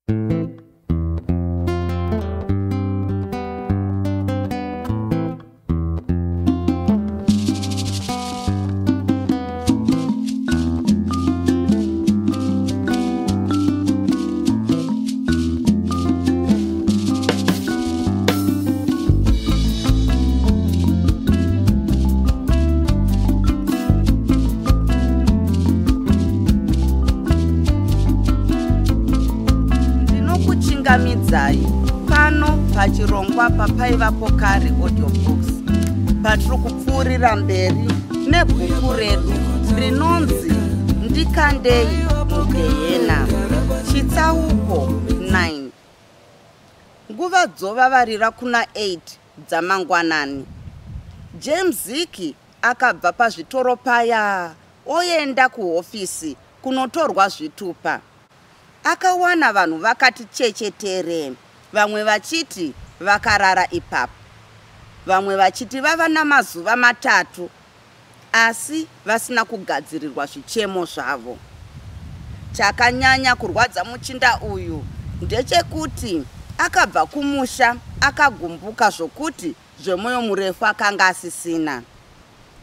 Ndinokuchingamidzai pano pachirongwa papaivapo kare audio books patiri kupfuurira mberi nebhuku redu rinonzi Ndikandei muGehena, chitsauko 9. Nguva dzovavarira kuna 8 dzamangwanani. James Ziki akabva pazvitoro paya oenda kuhofisi kunotorwa zvitupa. Akawana vanhu vakati chechetere, vamwe vachiti vakarara ipapo, vamwe vachiti vava namazuva matatu asi vasina kugadzirirwa zvichemo zvavo. Chakanyanya kurwadza muchinda uyu ndechekuti akabva kumusha akagumbuka zvokuti zvemoyo murefu akanga asisina.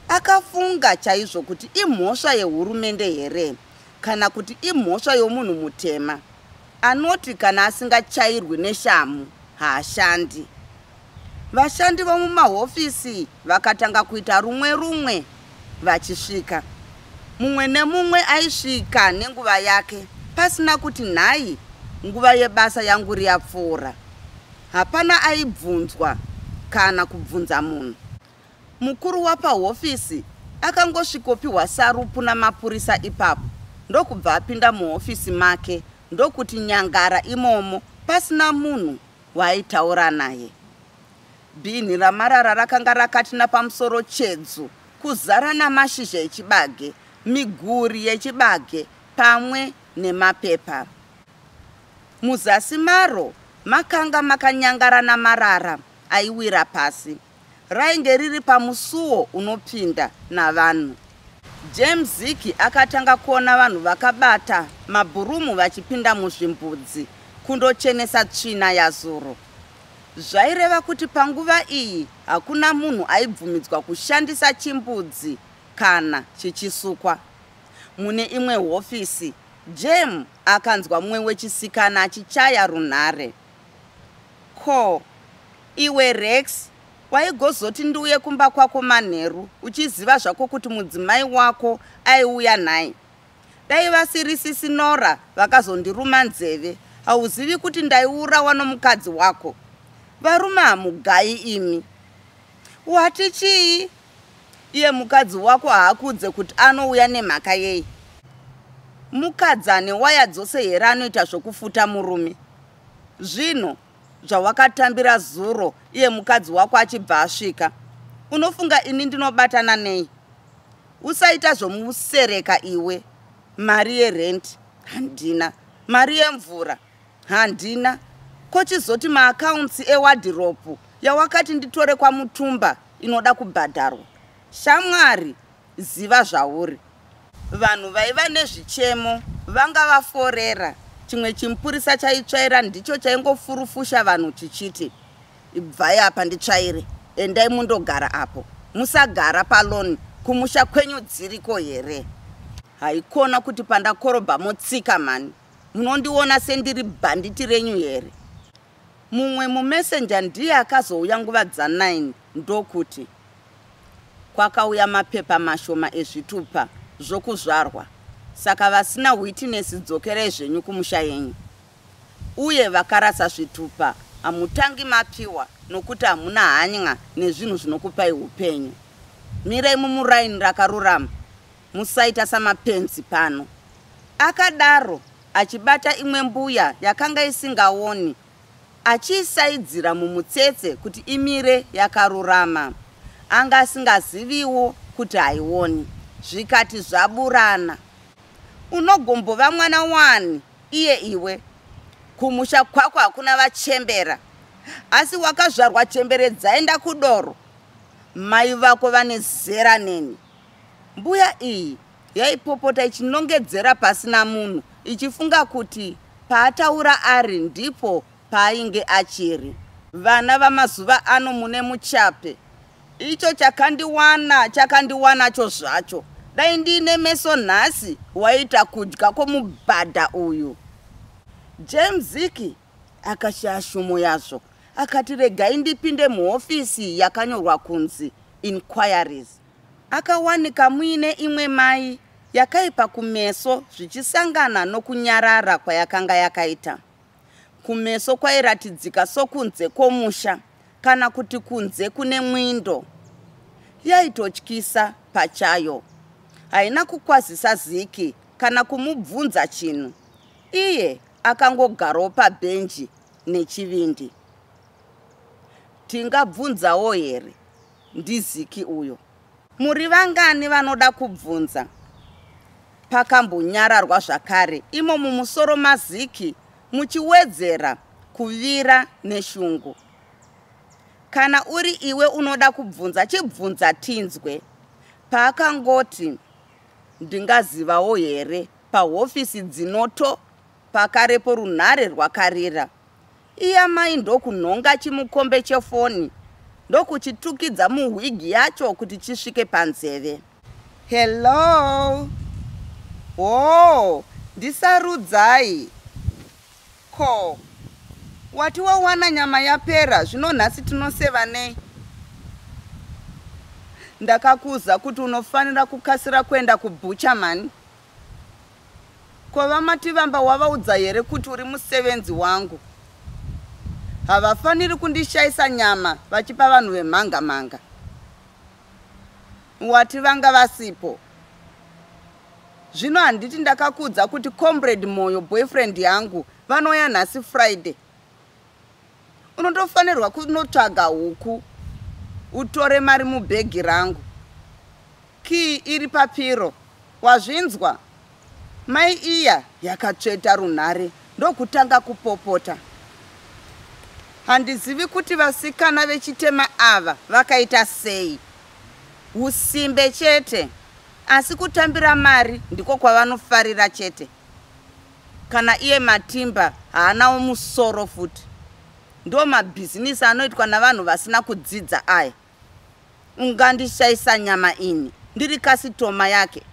Akafunga chaizvo kuti imhosva yehurumende here kana kuti imhosva yomunhu mutema anoti kana asingachairwi neshamhu haashandi. Vashandi vomumahofisi vakatanga kuita rumwe rumwe vachisvika. Mumwe nemumwe aisvika nenguva yake pasina kuti nhai nguva yebasa yanguri yapfuura. Hapana aibvunzwa kana kubvunza munhu. Mukuru wapahofisi akangosvikopiwa sarupu namapurisa ipapo ndokubva apinda muhofisi make ndokuti nyangara imomo pasina munhu waaitaura naye. Bhinhi ramarara rakanga rakati napamusoro chedzu kuzara namashizha echibage, miguri yechibage pamwe nemapepa. Muzasi maro makanga makanyangara namarara aiwira pasi. Rainge riri pamusuwo unopinda navanhu. James Ziki akatanga kuona vanhu vakabata mabhurumu vachipinda muzvimbudzi kundochenesa tsvina yazuro. Zvaireva kuti panguva iyi hakuna munhu aibvumidzwa kushandisa chimbudzi kana chichisukwa. Mune imwe hofisi, Jem akanzwa mumwe wechisikana achichaya runhare. Ko, iwe Rex, waigozoti ndiuye kumba kwako manheru uchiziva zvako kuti mudzimai wako aiuya nhai? Dai vasiri sisi Nora vakazondiruma nzeve, hauzivi kuti ndaiurawa nomukadzi wako? Varume hamugayi imi. Wati chii? Iye mukadzi wako haakuudze kuti anouya nemhaka yei? Mukadzi ane waya dzose here anoita zvokufuta murume? Zvino zvawakatambira zuro iye mukadzi wako achibva asvika, unofunga ini ndinobatana nei? Usaita zvomusereka iwe. Mari yerent handina, mari yemvura handina, kochizoti maaccounts ewadhiropu yawakati nditore kwaMutumba inoda kubhadharwa. Shamwari, ziva zvauri. Vanhu vaiva nezvichemo vanga vaforera. Chimwe chimupurisa chaitsvaira ndicho chaingofurufusha vanhu chichiti, Ibvai apa nditsvaire, endai mundogara apo. Musagara paloni, kumusha kwenyu dziriko here? Haikona kuti pandakorobha motsika mhani. Munondiona sendiri bhanditi renyu here? Mumwe mumessenger ndiye akazouya nguva dza9 ndokuti, Kwakauya mapepa mashoma ezvitupa zvokuzvarwa saka vasina witness dzokerai zvenyu kumusha yenyu. Uye vakarasa zvitupa hamutangi mapiwa nokuti hamuna hany'a nezvinhu zvinokupai upenyu. Mirai mumuraini rakarurama musaita samapenzi pano. Akadaro achibata imwe mbuya yakanga isingaoni achiisaidzira mumutsetse kuti imire yakarurama. Anga asingaziviwo kuti haioni. Zvikati zvaburana. Unogombova mwana wani iye iwe? Kumusha kwako hakuna vachembera asi wakazvarwa chembere dzaenda kudoro. Mai vako vane zera neni. Mbuya iyi yaipopota ichinongedzera pasina munhu ichifunga kuti Paataura ari ndipo paainge achiri. Vana vamazuva ano mune muchape. Icho chakandiwana chakandiwanacho zvacho. Dai ndiine meso nhasi waiita kudya kwomubhadha uyu. James Ziki akashaya shumo yazvo akati regai ndipinde muhofisi yakanyorwa kunzi Inquiries. Akawanika muine imwe mai yakaipa kumeso zvichisangana nokunyarara kwayakanga yakaita. Kumeso kwairatidzika sokunze kwomusha kana kuti kunze kune mwindo. Yaitotyisa pachayo. Haina kukwazisa Ziki kana kumubvunza chinhu. Iye akangogarawo pabhenji nechivindi. Tingabvunzawo here? NdiZiki uyo. Muri vangani vanoda kubvunza? Pakambonyararwa zvakare imo mumusoro maZiki muchiwedzera kuvira neshungu. Kana uri iwe unoda kubvunza chibvunza tinzwe. Paakangoti ndingazivawo here pahofisi dzinoto pakarepo runhare rwakarira. Iya mai ndokunhonga chimukombe chefoni ndokuchitukidza muhwigi yacho kuti chisvike panzeve. Hello? Hoo, ndiSarudzai. Ko, wati wawana nyama yapera, zvino nhasi tinoseva nei? Ndakakuuza kuti unofanira kukasira kuenda kubhucha mhani. Ko vaMativamba wavaudza here kuti uri musevenzi wangu? Havafaniri kundishaisa nyama vachipa vanhu vemhanga mhanga. Wati vanga vasipo. Zvino handiti ndakakuudza kuti Comrade Moyo boyfriend yangu vanouya nhasi Friday. Unotofanirwa kunotsvaga huku utore mari mubhegi rangu. Key iri papiro. Wazvinzwa? Mai iya yakatsveta runhare ndokutanga kupopota. Handizivi kuti vasikana vechitema ava vakaita sei. Husimbe chete. Asi kutambira mari ndiko kwavanofarira chete. Kana iye Matimba haanawo musoro futi. Ndo mabhizinisi anoitwa navanhu vasina kudzidza aya. Ungandishaisa nyama ini ndiri kasitoma yake?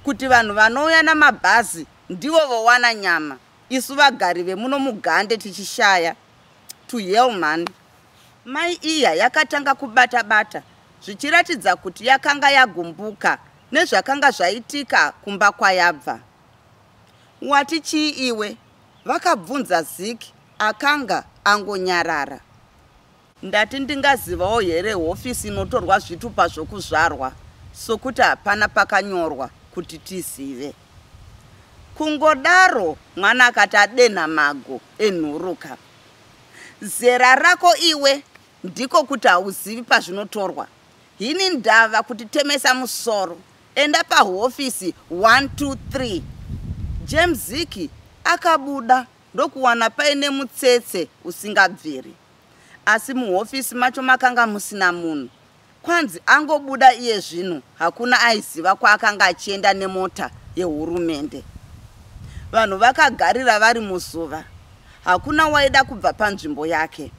Kuti vanhu vanouya namabhazi ndivo vowana nyama isu vagari vemuno mugande tichishaya. To hell mhani. Mai iya yakatanga kubata bata zvichiratidza kuti yakanga yagumbuka nezvakanga zvaitika kumba kwayabva. Wati chii iwe? Vakabvunza Ziki akanga angonyarara. Ndati ndingazivawo here hofisi inotorwa zvitupa zvokuzvarwa sokuti hapana pakanyorwa kuti tizive. Kungodaro mwana akati adenha mago enhuruka. Zera rako iwe ndiko kuti hauzivi pazvinotorwa. Hini ndava kutitemesa musoro. Enda pahofisi 1 2 3. James Ziki akabuda ndokuwana paine mutsetse usingabviri. Asi muhofisi macho makanga musina munhu. Kwanzi angobuda iye zvino hakuna aiziva kwaakanga achienda nemota yehurumende. Vanhu vakagarira vari muzuva. Hakuna waida kubva panzvimbo yake.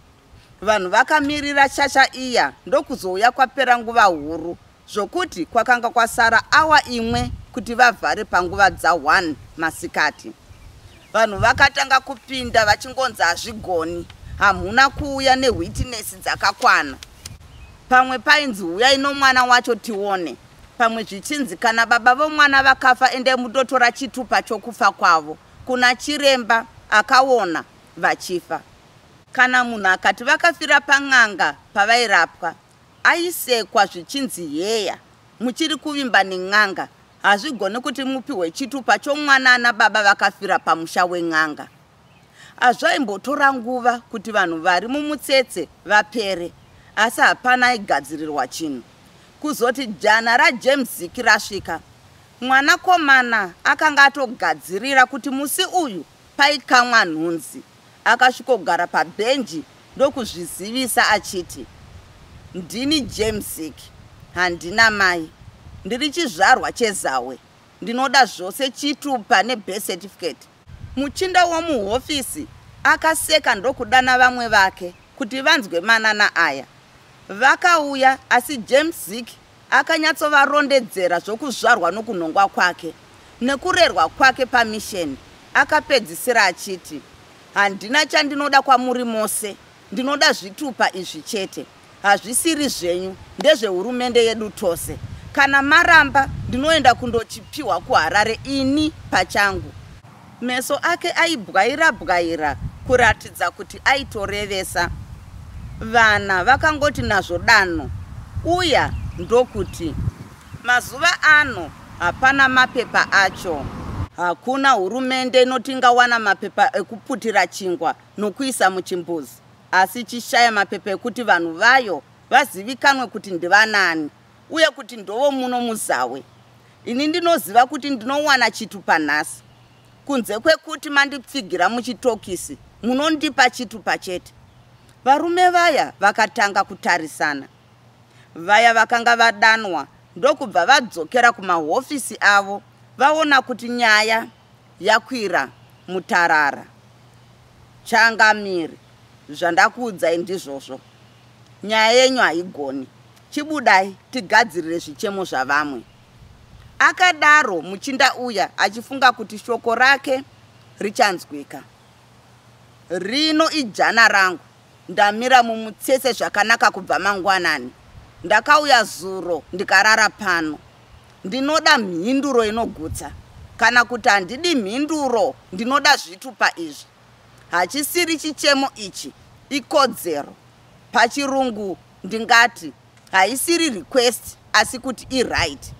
Vanhu vakamirira shasha iya ndokuzouya kwapera nguva huru zvokuti kwakanga kwasara awa imwe kuti vavhare panguva dza1 masikati. Vanhu vakatanga kupinda vachingonzi hazvigoni, hamuna kuuya nehwitinesi dzakakwana. Pamwe painzi huyai nomwana wacho tione, pamwe zvichinzi kana baba vomwana vakafa endai mutotora chitupa chokufa kwavo kuna chiremba akaona vachifa. Kana munhu akati vakafira pan'anga pavairapwa, aisekwa zvichinzi heya muchiri kuvimba nen'anga, hazvigoni kuti mupihwe chitupa chomwana ana baba vakafira pamusha wen'anga. Hazvaimbotora nguva kuti vanhu vari mumutsetse vapere, asi hapana aigadzirirwa chinhu. Kuzoti jana raJames Ziki rasvika, mwanakomana akanga atogadzirira kuti musi uyu paikamwa nhunzi. Akasvikogara pabhenji ndokuzvizivisa achiti, Ndini James Ziki, handina mai. Ndiri chizvarwa cheZawe. Ndinoda zvose chitupa nebirth certificate. Muchinda womuhofisi akaseka ndokudana vamwe vake kuti vanzwe manana aya. Vakauya asi James Ziki akanyatsovarondedzera zvokuzvarwa nokunhongwa kwake nekurerwa kwake pamisheni. Akapedzisira achiti, Handina chandinoda kwamuri mose, ndinoda zvitupa izvi chete. Hazvisiri zvenyu, ndezvehurumende yedu tose. Kana maramba ndinoenda kundochipiwa kuHarare ini pachangu. Meso ake aibwaira bwaira kuratidza kuti aitorevesa. Vana vakangoti nazvo danho uya ndokuti, Mazuva ano hapana mapepa acho. Hakuna hurumende inoti ingawana mapepa ekuputira chingwa nokuisa muchimbuzi asi ichishaya mapepa ekuti vanhu vayo vazivikanwe kuti ndivanaani uye kuti ndovomuno muZawe. Ini ndinoziva kuti ndinowana chitupa nhasi. Kunze kwekuti mandipfigira muchitokisi, munondipa chitupa chete. Varume vaya vakatanga kutarisana. Vaya vakanga vadanwa ndokubva vadzokera kumahofisi avo vaona kuti nyaya yakwira mutarara. Changamire, zvandakuudzai ndizvozvo. Nyaya yenyu haigoni. Chibudai tigadzirire zvichemo zvavamwe. Akadaro muchinda uya achifunga kuti shoko rake richanzwika. Rino ijana rangu, ndamira mumutsetse zvakanaka kubva mangwanani. Ndakauya zuro ndikarara pano. Ndinoda mhinduro inogutsa. Kana kuti handidi mhinduro, ndinoda zvitupa izvi. Hachisiri chichemo ichi, ikodzero. Pachirungu ndingati haisiri request asi kuti iright.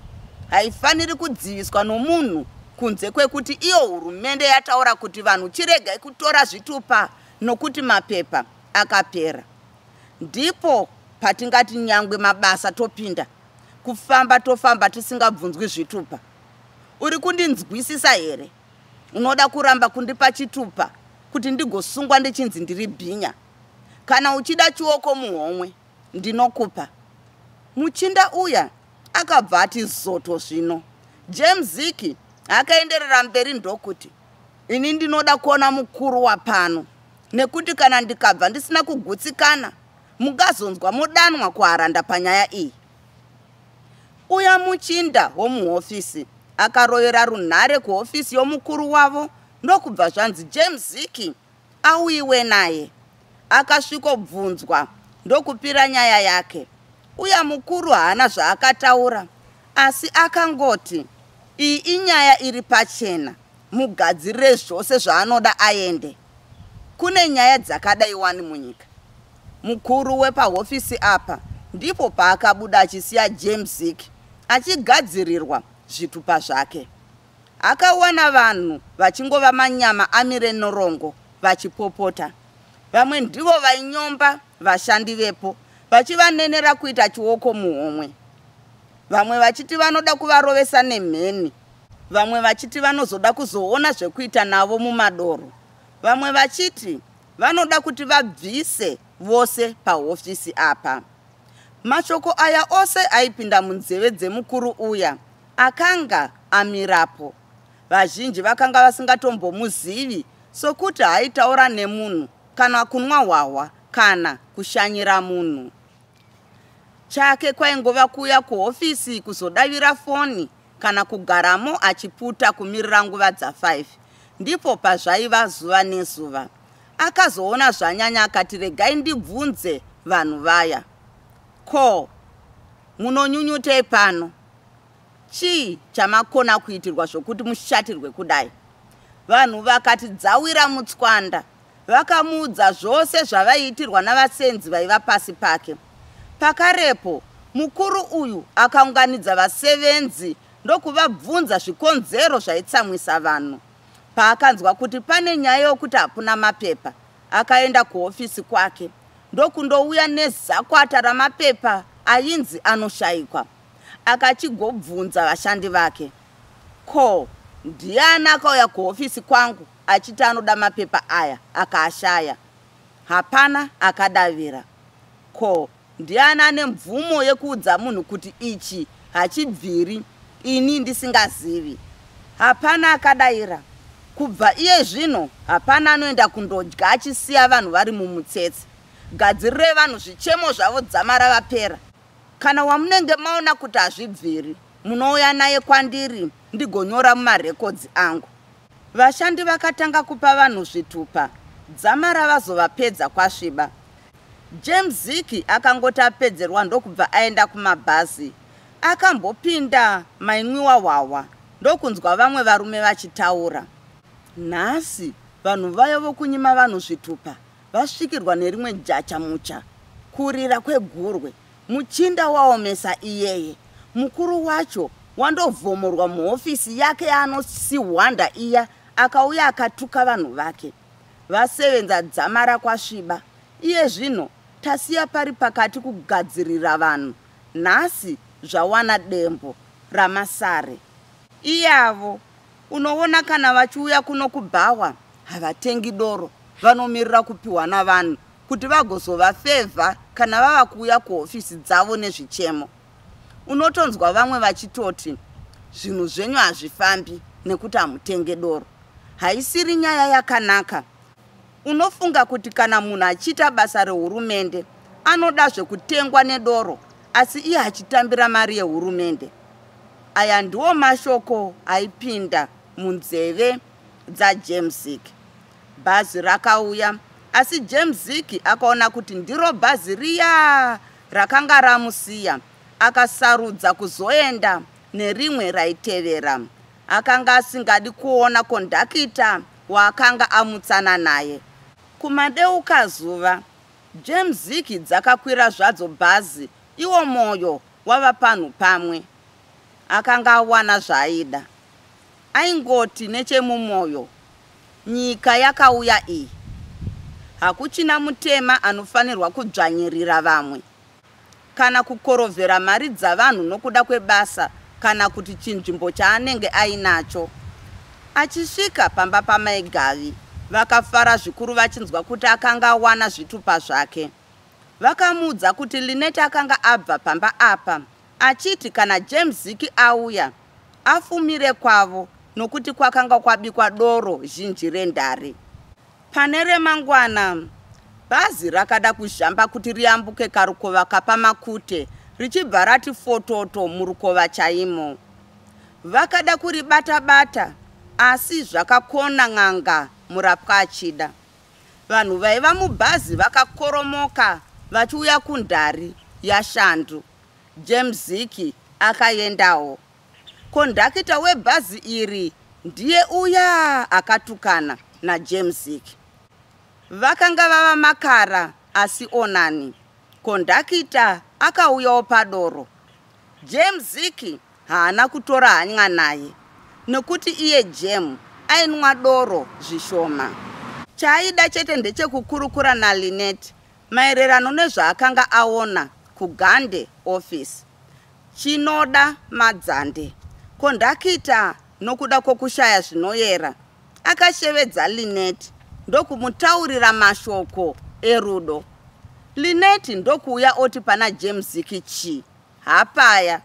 Haifaniri kudziviswa nomunhu kunze kwekuti iyo hurumende yataura kuti vanhu chiregai kutora zvitupa nokuti mapepa akapera. Ndipo patingati nyangwe mabasa topinda, kufamba tofamba tisingabvunzwi zvitupa. Uri kundinzwisisa here? Unoda kuramba kundipa chitupa kuti ndigosungwa ndichinzi ndiri bhinya? Kana uchida chioko muhomwe ndinokupa. Muchinda uya akabva ati zoto zvino. James Ziki akaenderera mberi ndokuti, Ini ndinoda kuona mukuru wapano nekuti kana ndikabva ndisina kugutsikana mungazonzwa modanwa kuharanda panyaya iyi. Uya muchinda womuhofisi akarovera runhare kuhofisi yomukuru wavo ndokubva zvanzi James Ziki auyiwe naye. Akasvikobvunzwa ndokupira nyaya yake. Uya mukuru haana zvaakataura asi akangoti iyi inyaya iri pachena mugadzirire zvose zvaanoda aende. Kune nyaya dzakadai wani munyika. Mukuru wepahofisi apa ndipo paakabuda achisiya James Ziki achigadzirirwa zvitupa zvake. Akawana vanhu vachingova manyama amire norongo vachipopota. Vamwe ndivo vainyomba vashandi vepo vachivanenera kuita chioko muhomwe. Vamwe vachiti vanoda kuvarovesa nemheni. Vamwe vachiti vanozoda kuzoona zvekuita navo mumadoro. Vamwe vachiti vanoda kuti vabvise vose pahofisi apa. Mashoko aya ose aipinda munzeve dzemukuru uya akanga amirapo. Vazhinji vakanga vasingatombomuzivi sokuti haaitaura nemunhu kana kunwa hwahwa kana kushanyira munhu. Chake kwaingova kuuya kuhofisi kuzodavira foni kana kugaramo achiputa kumirira nguva dza5. Ndipo pazvaiva zuva nezuva. Akazoona zvanyanya akati regai ndibvunze vanhu vaya. Ko, munonyunyutei pano? Chii chamakona kuitirwa zvokuti mushatirwe kudai? Vanhu vakati dzawira mutswanda. Vakamuudza zvose zvavaiitirwa navasenzi vaiva pasi pake. Pakarepo, mukuru uyu akaunganidza vasevenzi ndokuvabvunza zvikonzero zvaitsamwisa vanhu. Paakanzwa kuti pane nyaya yokuti hakuna mapepa, akaenda kuhofisi kwake ndokundouya nezakwata ramapepa ainzi anoshaikwa. Akachigobvunza vashandi vake, Ko, ndiani akauya kuhofisi kwangu achiti anoda mapepa aya akaashaya? Hapana akadavira. Ko, ndiani ane mvumo yekuudza munhu kuti ichi hachibviri ini ndisingazivi? Hapana akadaira. Kubva iye zvino hapana anoenda kundodya achisiya vanhu vari mumutsetse. Gadzirirei vanhu zvichemo zvavo dzamara vapera. Kana wamunenge maona kuti hazvibviri, munouya naye kwandiri ndigonyora mumarekodzi angu. Vashandi vakatanga kupa vanhu zvitupa dzamara vazovapedza kwasviba. James Ziki akangoti apedzerwa ndokubva aenda kumabhazi. Akambopinda mainwiwa hwahwa ndokunzwa vamwe varume vachitaura. Nhasi vanhu vaya vokunyima vanhu zvitupa vasvikirwa nerimwe jachamucha, kurira kwegurwe. Muchinda waomesa iyeye. Mukuru wacho wandovhomorwa muhofisi yake yaanosihwanda iya akauya akatuka vanhu vake. Vasevenza dzamara kwasviba. Iye zvino tasiya pari pakati kugadzirira vanhu. Nhasi zvawana dembo ramasare. Iyavo unoona kana vachiuya kuno kubhawa havatengi doro, vanomirira kupiwa navanhu kuti vagozovafevha kana vava kuuya kuhofisi dzavo nezvichemo. Unotonzwa vamwe vachitoti zvinhu zvenyu hazvifambi nekuti hamutenge doro. Haisiri nyaya yakanaka. Unofunga kuti kana munhu achiita basa rehurumende anoda zvekutengwa nedoro asi iye achitambira mari yehurumende. Aya ndiwo mashoko aipinda munzeve dzaJames Ziki. Bhazi rakauya asi James Ziki akaona kuti ndiro bhazi riya rakanga ramusiya akasarudza kuzoenda nerimwe raitevera. Akanga asingadi kuona kondakita waakanga amutsana naye. Kumadeuka zuva, James Ziki dzakakwira zvadzo bhazi iwo moyo wava panhu pamwe. Akanga awana zvaaida. Aingoti nechemumoyo, Nyika yakauya iyi. Hakuchina mutema anofanirwa kudzvanyirira vamwe. Kana kukorovhera mari dzavanhu nokuda kwebasa kana kuti chinzvimbo chaanenge ainacho. Achisvika pamba pamai Gavi, vakafara zvikuru vachinzwa kuti akanga awana zvitupa zvake. Vakamuudza kuti Lynette akanga abva pamba apa achiti kana James Ziki auya afumire kwavo nokuti kwakanga kwabikwa doro zhinji rendari. Pane remangwana, bhazi rakada kuzhamba kuti riyambuke karukova kapamakute richibva rati fototo murukova chaimo. Vakada kuribata-bata asi zvakakona n'anga murapwa achida. Vanhu vaiva mubhazi vakakoromoka vachiuya kundari yaShandu. James Ziki akaendawo. Kondakita webhazi iri ndiye uya akatukana naJames Ziki. Vakanga vava makara asi onani, kondakita akauyawo padoro. James Ziki haana kutora hanya naye nekuti iye Jem ainwa doro zvishoma. Chaaida chete ndechekukurukura naLynette maererano nezvaakanga aona kuGande office. Chinoda madzande. Kondakita nokuda kwokushaya zvinoyera akashevedza Lynette ndokumutaurira mashoko erudo. Lynette ndokuuya oti pana James Ziki chii hapaya.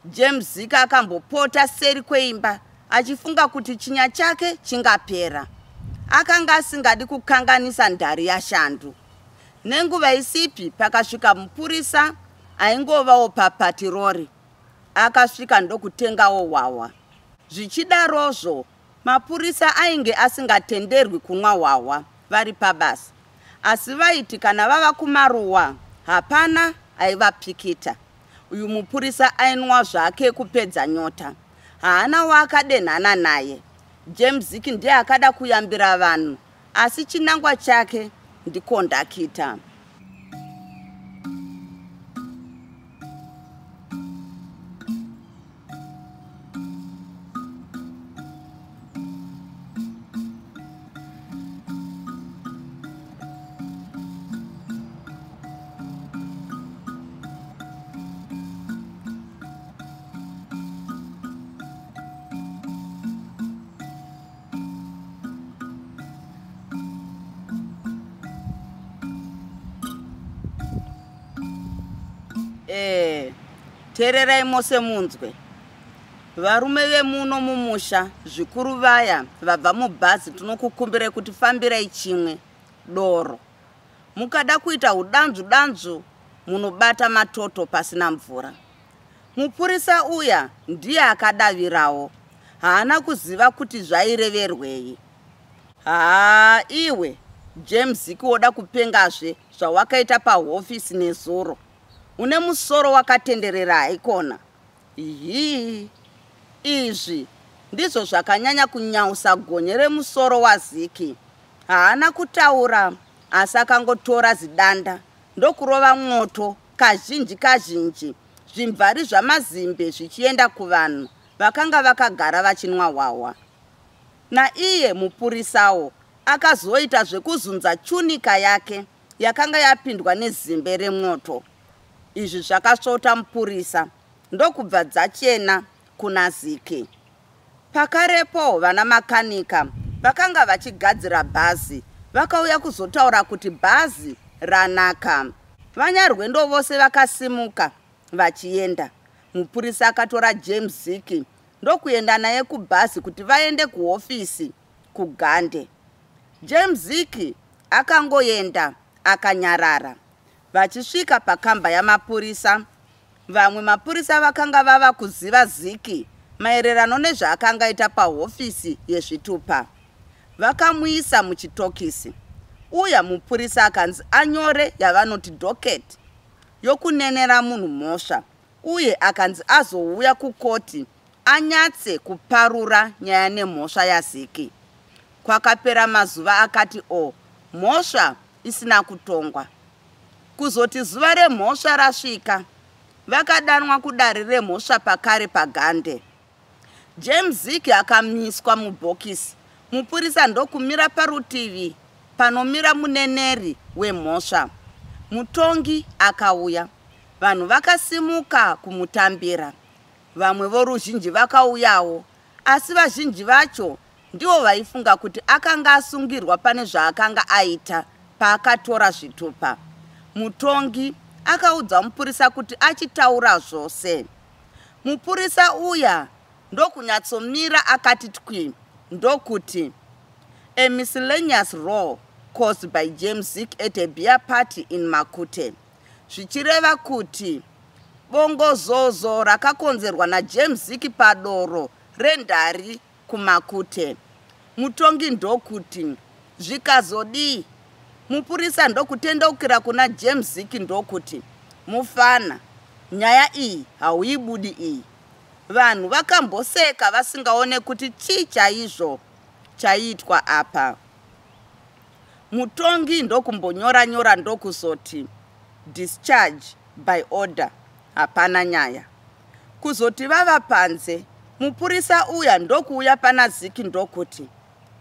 James Zika akambopota seri kweimba achifunga kuti chinya chake chingapera. Akanga asingadi kukanganisa ndari yaShandu. Nenguva isipi pakasvika mupurisa aingovawo papatirori. Akasvika ndokutengawo hwahwa. Zvichidarozvo, mapurisa ainge asingatenderwi kunwa hwahwa vari pabasa asi vaiti kana vava kumaruwa hapana aivapikita. Uyu mupurisa ainwa zvake kupedza nyota. Haana waakadenhana naye. James Ziki ndiye akada kuyambira vanhu asi chinangwa chake ndikondakita. Eh, teererai mose munzwe. Varume vemuno mumusha, zvikuru vaya vabva mubhazi tinokukumbirai kuti fambirai chimwe, doro. Mukada kuita udanzvu danzvu munobata matoto pasina mvura. Mupurisa uya ndiye akadavirawo. Haana kuziva kuti zvaireverwei. Haa iwe James Ziki woda kupengazve zvawakaita pahofisi nezuro. Une musoro wakatenderera haikona. Hii. Izvi ndizvo zvakanyanya kunyausa gonye remusoro waZiki. Haana kutaura asi akangotora zidanda ndokurova mwoto kazhinji kazhinji zvimvari zvamazimbe zvichienda kuvanhu vakanga vakagara vachinwa hwahwa. Naiye mupurisawo akazoita zvekuzunza chunika yake yakanga yapindwa nezimbe remwoto. Izvi zvakasvota mupurisa ndokubva dzachena kuna Ziki. Pakarepo vana makanika vakanga vachigadzira bhazi vakauya kuzotaura kuti bhazi ranaka. Vanyarwendo vose vakasimuka vachienda. Mupurisa akatora James Ziki ndokuenda naye kubhazi kuti vaende kuhofisi kuGande. James Ziki akangoenda akanyarara. Vachisvika pakamba yamapurisa, vamwe mapurisa vakanga vava kuziva Ziki maererano nezvaakanga aita pahofisi yezvitupa. Vakamuisa muchitokisi. Uya mupurisa akanzi anyore yavanoti docket yokunenera munhu mhosva uye akanzi azouya kukoti anyatse kuparura nyaya nemhosva yaZiki. Kwakapera mazuva akati o mhosva isina kutongwa. Kuzoti zuva remhosva rasvika, vakadanwa kudare remhosva pakare paGande. James Ziki akamiswa mubhokisi, mupurisa ndokumira parutivi panomira muneneri wemhosva. Mutongi akauya. Vanhu vakasimuka kumutambira. Vamwe voruzhinji vakauyawo, asi vazhinji vacho ndivo vaifunga kuti akanga asungirwa pane zvaakanga aita paakatora zvitupa. Mutongi akaudza mupurisa kuti achitaura zvose. Mupurisa uya ndokunyatsomira akati twi ndokuti, A miscellaneous row caused by James Zik at a beer party in Makute. Zvichireva kuti bongozozo rakakonzerwa naJames Zik padoro rendari kuMakute. Mutongi ndokuti, Zvikazodii? Mupurisa ndokutendeukira kuna James Ziki ndokuti, Mufana, nyaya iyi hauibudi iyi. Vanhu vakamboseka vasingaone kuti chii chaizvo chaiitwa apa. Mutongi ndokumbonyora nyora ndokuzoti, Discharge by order, hapana nyaya. Kuzoti vava panze, mupurisa uya ndokuuya pana Ziki ndokuti,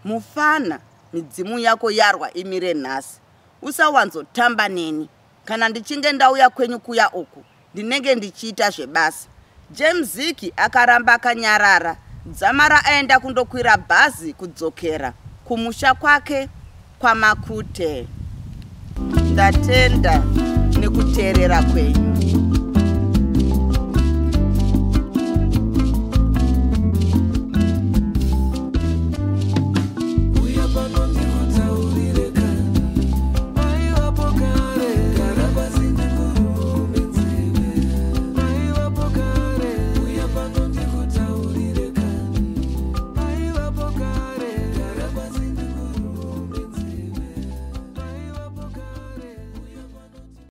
Mufana, midzimu yako yarwa imire nhasi. Usawanzotamba neni. Kana ndichinge ndauya kwenyu kuya uku, ndinenge ndichiita zvebasa. James Ziki akaramba akanyarara dzamara aenda kundokwira bhazi kudzokera kumusha kwake kwaMakute. Ndatenda nekuteerera kwenyu.